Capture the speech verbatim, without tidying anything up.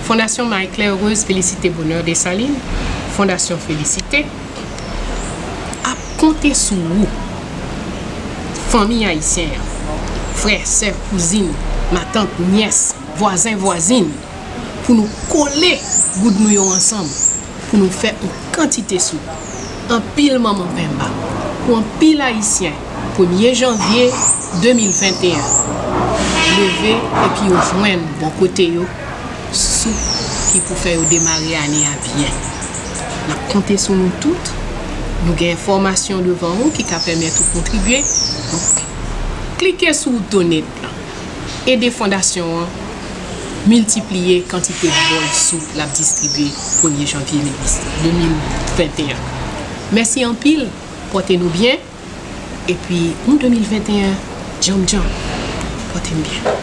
Fondasyon Marie Claire Rose Félicité Bonheur Dessalines, Fondasyon Félicité, ap konte sou ou, fanmi ayisyen an, frè, sè, kouzin, matant, nyès, vwazen, vwazin, pou nou kole goud nou yo ansanm, pou nou fè yon kantite sou. Anpil manman penba, pou anpil ayisyen, premye janvye de mil venteyen, leve epi yo jwenn bò kote yo sou ki pou fè yo demare ane a byen. N ap konte sou nou tout. Nou gen enfòmasyon devan ou ki ka pèmèt ou kontribye. Donk, klike sou donate lan. Ede fondasyon an miltipliye kantite bòl soup l ap distribye premye janvye de mil venteyen. Mèsi anpil, pòte nou byen, epi yon de mil venteyen djanm djanm, pòte n byen.